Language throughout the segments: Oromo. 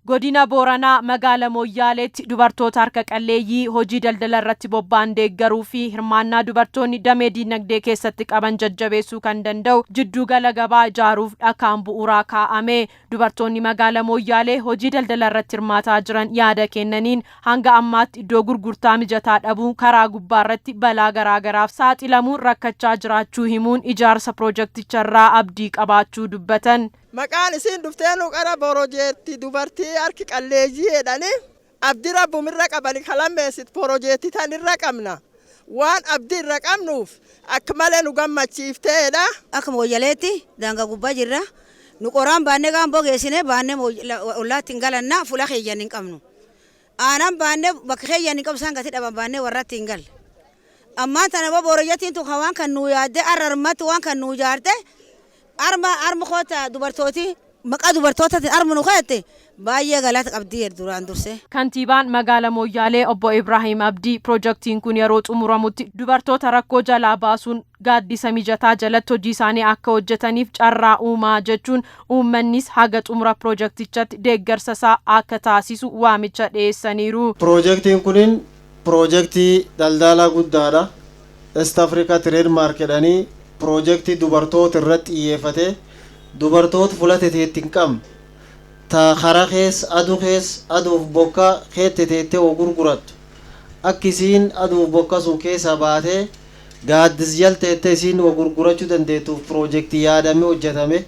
Godina Booranaa magaala Mooyyaaleetti dubartoota harka qalleeyyii hojii daldala irratti bobba'an deeggaruu fi hirmaannaa dubartoonni damee diinagdee keessatti qaban jajjabeessuu kan danda'u jiddugala gabaa ijaaruuf dhakaan bu'uuraa kaa'ame. Dubartoonni magaala Mooyyaalee hojii daldala irratti hirmaataa jiran yaada kennaniin, hanga ammaatti iddoo gurgurtaa mijataa dhabuun karaa gubbaa irratti balaa garaagaraaf saaxilamuun rakkachaa jiraachuu himuun, ijaarsa piroojeekticharraa abdii qabaachuu dubbatan. Maqaan isiin dhuftee nu qara porojeektii dubartii harki qalleeyyii jedhanii abdii rabbumirra qabani kalammeessit porojeektii tanirra qabna. Waan abdii irra qabnuuf akka malee nu gammachiifteedha. Akka Mooyyaleetti daangaa gubbaa jirra. Nu qoraan baannee gaamboo geessine baannee ollaatti hin galanna, fuula keeyyan hin qabnu. Aanaan baannee bakka keeyyan hin qabnu, isaan gati dhaban baannee warratti hin galle. Ammaan tana porojeektiin tun waan kan nu yaadde arrarmatti waan kan nu ijaarte, arma arma koota dubartooti maqaa dubartootaatiin arma nu kaa'atte, baay'ee galata qabdii duraan dursee. Kantiibaan magaala Mooyyaalee obbo Ibrahim Abdii piroojeektiin kun yeroo xumuramutti dubartoota rakkoo jalaa baasuun gaaddisa mijataa jalatti hojii isaanii akka hojjetaniif carraa uumaa jechuun, uummannis haga xumura piroojeektichatti deeggarsa isaa akka taasisu waamicha dhiyeessaniiru. Piroojeektiin kunin piroojeektii daldalaa guddaadha. East Africa Trade Market jedhanii piroojeektii dubartoota irratti xiyyeeffate, dubartoota fulate teetti hin qabne, ta karaa keessa aduu keessa aduuf bokka keette teettee oo gurgurattu, akka isiin aduuf bokka sun keessa baatee gaaddis jal teettee isiin oo gurgurachuu dandeettuuf piroojeektii yaadamee hojjetame.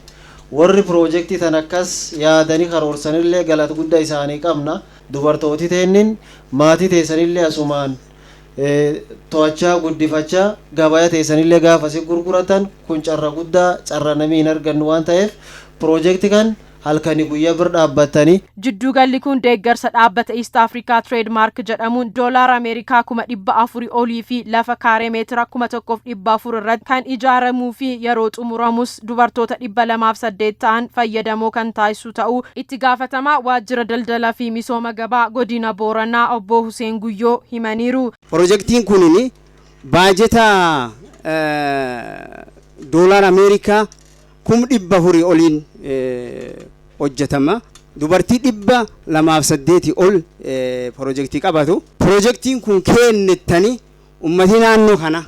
Warri piroojeektii tan akkas yaadanii karoorsanillee galata guddaa isaanii qabna. Dubartooti teennin maatii teessanillee asumaan to'achaa guddifachaa gabaa teessanillee gaafasi gurguratan kun carra guddaa, carra namii hin argannu waan ta'eef, piroojeektii kan halkanii guyyaa bira dhaabbatanii. Jidduugalli kun deeggarsa dhaabbata East Africa Trade Mark jedhamuun doolaara Ameerikaa 400,000 olii fi lafa kaaree meetira 1400 irratti kan ijaaramuu fi yeroo xumuramus dubartoota 208 ta'an fayyadamoo kan taasisu ta'uu itti gaafatamaa waajjira daldalaa fi misooma gabaa godina Booranaa obbo Huseen Guyyoo himaniiru. Pirojektiin kunin baajeta doolaara Ameerikaa 400,000 oliin hojjetama. Dubartii 208 ol pirojektii qabatu. Pirojektiin kun kennettanii ummati naannoo kana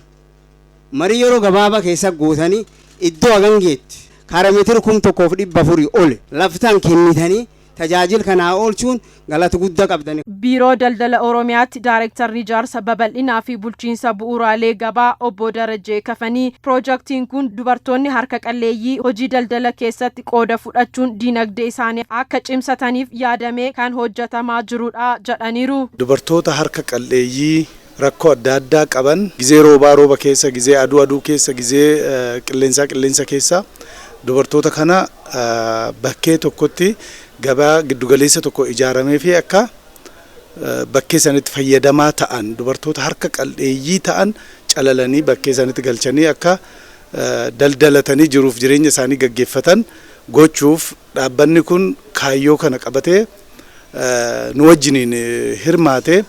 marii yeroo gabaabaa keessa guutanii iddoo hagan geetti kaara meetira 1400 ol laftaan kennitanii tajaajila kanaa oolchuun galata guddaa qabdani. Biiroo Daldala Oromiyaatti Daarektarri ijaarsa babal'inaa fi bulchiinsa bu'uuraalee gabaa obbo Darajjee Kafanii piroojaktiin kun dubartoonni harka qalleeyyii hojii daldala keessatti qooda fudhachuun diinagdee isaanii akka cimsataniif yaadamee kan hojjetamaa jirudha jedhaniiru. Dubartoota harka qalleeyyii rakkoo adda addaa qaban, gizee roobaa rooba keessa, gizee aduu aduu keessa, gizee qilleensaa qilleensa keessa, dubartoota kana bakkee tokkotti gabaa giddugaleessa tokko ijaaramee fi akka bakkee sanitti fayyadamaa ta'an, dubartoota harka qalleeyyii ta'an calalanii bakkee sanitti galchanii akka daldalatanii jiruuf jireenya isaanii gaggeeffatan gochuuf dhaabbanni kun kaayyoo kana qabatee nu wajjiniin hirmaate.